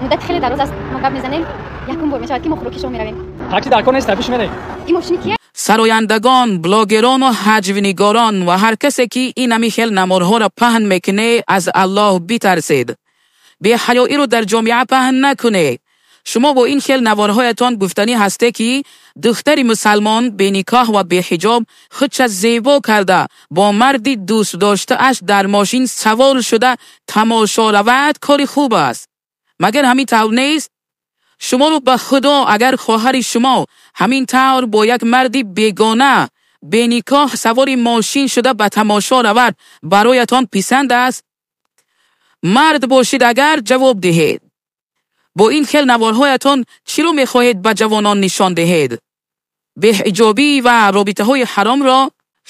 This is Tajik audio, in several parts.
Муддати хеле дароз аст, мо гап мезанем. Якум бор мешавад, ки мо хӯроки шом меравем. Такси дар кор нест, пеш мерем. Ин мошини кие? Сарояндагон, блогерон ва ҳаҷвнигорон ва ҳар касе, ки инами хел наморҳоро паҳн мекунед, аз Аллоҳ битарсед. Беҳаёиро дар ҷомеа паҳн накунед. Шумо бо ин хел наворҳоятон гуфтанӣ ҳасте, ки духтари мусалмон беникоҳ ва беҳиҷоб худша зебо карда, бо марди дӯстдоштааш дар мошин савор шуда тамошо равад, кори хуб аст. Магар ҳамин тавр нест? Шуморо ба Худо, агар хоҳари шумо ҳамин тавр бо як марди бегона беникоҳ савори мошин шуда ба тамошо равад, бароятон писанд аст? Мард бошед агар, ҷавоб диҳед. Бо ин хел наворҳоятон чиро мехоҳед ба ҷавонон нишон диҳед? Беҳиҷобӣ ва робитаҳои ҳаромро?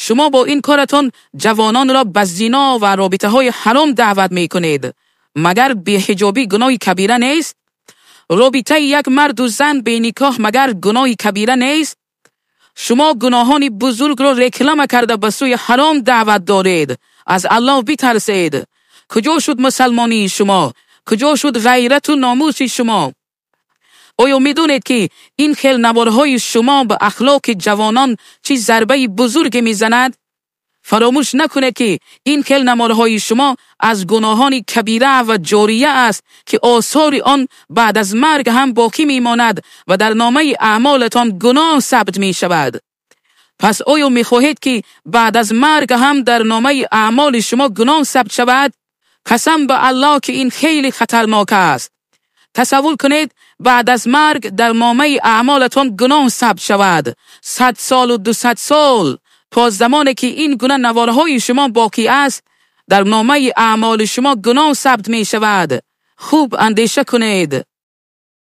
Шумо бо ин коратон ҷавононро ба зино ва робитаҳои ҳаром даъват мекунед. Магар беҳиҷобӣ гуноҳи кабира нест? Робитаи як марду зан беникоҳ магар гуноҳи кабира нест? Шумо гуноҳони бузургро реклама карда, ба сӯи ҳаром даъват доред. Аз Аллоҳ битарсед. Куҷо шуд мусалмонии шумо? Куҷо шуд ғайрату номуси шумо? Оё медонед, ки ин хел наворҳои шумо ба ахлоқи ҷавонон чӣ зарбаи бузурге мезанад? Фаромӯш накунед, ки ин хел наворҳои шумо аз гуноҳони кабира ва ҷория аст, ки осори он баъд аз марг ҳам боқӣ мемонад ва дар номаи аъмолатон гуноҳ сабт мешавад. Пас оё мехоҳед, ки баъд аз марг ҳам дар номаи аъмоли шумо гуноҳ сабт шавад? Қасам ба Аллоҳ, ки ин хеле хатарнок аст. Тасаввур кунед, баъд аз марг дар номаи аъмолатон гуноҳ сабт шавад. 100 солу 200 сол, то замоне ки ин гуна наворҳои шумо боқӣ аст, дар номаи аъмоли шумо гуноҳ сабт мешавад. Хуб андеша кунед.